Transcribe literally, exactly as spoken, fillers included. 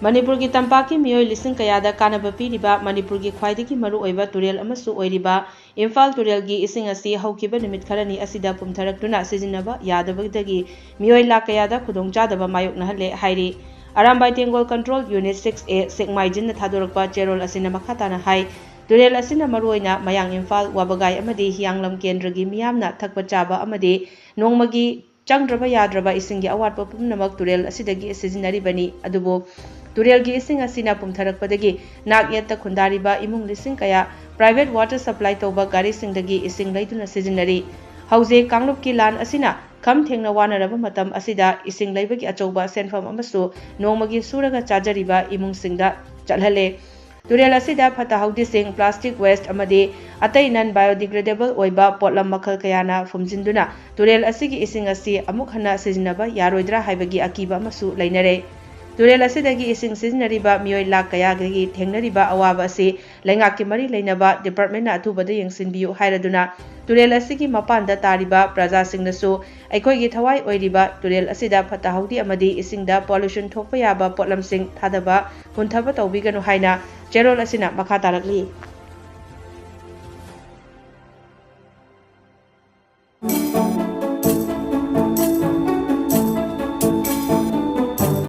ꯃꯅꯤꯄꯨꯔꯒꯤ ꯇꯝꯄꯥꯛꯀꯤ ꯃꯤꯑꯣꯏ ꯂꯤꯁꯤꯡ ꯀꯌꯥꯗ ꯀꯥꯟꯅꯕ ꯄꯤꯔꯤꯕ ꯃꯅꯤꯄꯨꯔꯒꯤ ꯈ꯭ꯋꯥꯏꯗꯒꯤ ꯃꯔꯨꯑꯣꯏꯕ ꯇꯨꯔꯦꯜ ꯑꯃꯁꯨ ꯑꯣꯏꯔꯤꯕ ꯏꯝꯐꯥꯜ ꯇꯨꯔꯦꯜꯒꯤ ꯏꯁꯤꯡ ꯑꯁꯤ ꯍꯧꯈꯤꯕ ꯅꯨꯃꯤꯠ ꯈꯔꯅꯤ ꯑꯁꯤꯗ ꯄꯨꯝꯊꯔꯛꯇꯨꯅ ꯁꯤꯖꯤꯟꯅꯕ ꯌꯥꯗꯕꯗꯒꯤ ꯃꯤꯑꯣꯏ ꯂꯥꯈ ꯀꯌꯥꯗ ꯈꯨꯗꯣꯡꯆꯥꯗꯕ ꯃꯥꯌꯣꯛꯅꯍꯜꯂꯦ ꯍꯥꯏꯔꯤ꯫ ꯑꯔꯥꯝꯕꯥꯏ ꯇꯦꯡꯒꯣꯜ ꯀꯟꯇ꯭ꯔꯣꯜ ꯌꯨꯅꯤꯠ ꯁꯤꯛꯁ ꯑꯦ ꯁꯦꯛꯃꯥꯏꯖꯤꯟꯅ ꯊꯥꯗꯣꯔꯛꯄ ꯆꯦꯔꯣꯜ ꯑꯁꯤꯅ ꯃꯈꯥ ꯇꯥꯅ ꯍꯥꯏ, ꯇꯨꯔꯦꯜ ꯑꯁꯤꯅ ꯃꯔꯨꯑꯣꯏꯅ ꯃꯌꯥꯡ ꯏꯝꯐꯥꯜ, ꯋꯥꯕꯒꯥꯏ ꯑꯃꯗꯤ ꯍꯤꯌꯥꯡꯂꯝ ꯀꯦꯟꯗ꯭ꯔꯒꯤ ꯃꯤꯌꯥꯝꯅ ꯊꯛꯄ ꯆꯥꯕ ꯑꯃꯗꯤ ꯅꯣꯡꯃꯒꯤ ꯆꯪꯗ꯭ꯔꯕ ꯌꯥꯗ꯭ꯔꯕ ꯏꯁꯤꯡꯒꯤ ꯑꯋꯥꯠꯄ ꯄꯨꯝꯅꯃꯛ ꯇꯨꯔꯦꯜ ꯑꯁꯤꯗꯒꯤ ꯁꯤꯖꯤꯟꯅꯔꯤꯕꯅꯤ꯫ ꯑꯗꯨꯕꯨ ꯇꯨꯔꯦꯜꯒꯤ ꯏꯁꯤꯡ ꯑꯁꯤꯅ ꯄꯨꯝꯊꯔꯛꯄꯗꯒꯤ ꯅꯥꯛ ꯌꯦꯠꯇ ꯈꯨꯟꯗꯥꯔꯤꯕ ꯏꯃꯨꯡ ꯂꯤꯁꯤꯡ ꯀꯌꯥ private water supply ꯇꯧꯕ ꯒꯥꯔꯤꯁꯤꯡꯗꯒꯤ ꯏꯁꯤꯡ ꯂꯩꯗꯨꯅ ꯁꯤꯖꯤꯟꯅꯔꯤ꯫ ꯍꯧꯖꯤꯛ ꯀꯥꯡꯂꯨꯞꯀꯤ ꯂꯥꯟ ꯑꯁꯤꯅ ꯈꯝ ꯊꯦꯡꯅ ꯋꯥꯅꯔꯕ ꯃꯇꯝ ꯑꯁꯤꯗ ꯏꯁꯤꯡ ꯂꯩꯕꯒꯤ ꯑꯆꯧꯕ ꯁꯦꯟꯐꯝ ꯑꯃꯁꯨ ꯅꯣꯡꯃꯒꯤ ꯁꯨꯔꯒ ꯆꯥꯖꯔꯤꯕ ꯏꯃꯨꯡꯁꯤꯡꯗ ꯆꯠꯍꯜꯂꯦ꯫ ꯇꯨꯔꯦꯜ ꯑꯁꯤꯗ ꯐꯠꯇ ꯍꯥꯎꯗꯤꯁꯤꯡ, plastic waste ꯑꯃꯗꯤ ꯑꯇꯩ non biodegradable ꯑꯣꯏꯕ ꯄꯣꯠꯂꯝ ꯃꯈꯜ ꯀꯌꯥꯅ ꯐꯨꯝꯖꯤꯟꯗꯨꯅ ꯇꯨꯔꯦꯜ ꯑꯁꯤꯒꯤ ꯏꯁꯤꯡ ꯑꯁꯤ ꯑꯃꯨꯛ ꯍꯟꯅ ꯁꯤꯖꯤꯟꯅꯕ ꯌꯥꯔꯣꯏꯗ꯭ꯔꯥ ꯍꯥꯏꯕꯒꯤ ꯑꯀꯤꯕ ꯑꯃꯁꯨ ꯂꯩꯅꯔꯦ꯫ ꯇꯨꯔꯦꯜ ꯑꯁꯤꯗꯒꯤ ꯏꯁꯤꯡ ꯁꯤꯖꯤꯟꯅꯔꯤꯕ ꯃꯤꯑꯣꯏ ꯂꯥꯈ ꯀꯌꯥꯒꯤ ꯊꯦꯡꯅꯔꯤꯕ ꯑꯋꯥꯕ ꯑꯁꯤ ꯂꯩꯉꯥꯛꯀꯤ ꯃꯔꯤ ꯂꯩꯅꯕ departmentꯅ ꯑꯊꯨꯕꯗ ꯌꯦꯡꯁꯤꯟꯕꯤꯌꯨ ꯍꯥꯏꯔꯗꯨꯅ ꯇꯨꯔꯦꯜ ꯑꯁꯤꯒꯤ ꯃꯄꯥꯟꯗ ꯇꯥꯔꯤꯕ ꯄ꯭ꯔꯖꯥꯁꯤꯡꯅꯁꯨ ꯑꯩꯈꯣꯏꯒꯤ ꯊꯋꯥꯏ ꯑꯣꯏꯔꯤꯕ ꯇꯨꯔꯦꯜ ꯑꯁꯤꯗ ꯐꯠꯇ ꯍꯥꯎꯗꯤ ꯑꯃꯗꯤ ꯏꯁꯤꯡꯗ pollution ꯊꯣꯛꯄ ꯌꯥꯕ ꯄꯣꯠꯂꯝꯁꯤꯡ ꯊꯥꯗꯕ ꯍꯟꯊꯕ ꯇꯧꯕꯤꯒꯅꯨ ꯍꯥꯏꯅ ꯆꯦꯔꯣꯜ ꯑꯁꯤꯅ ꯃꯈꯥ ꯇꯥꯔꯛꯂꯤ꯫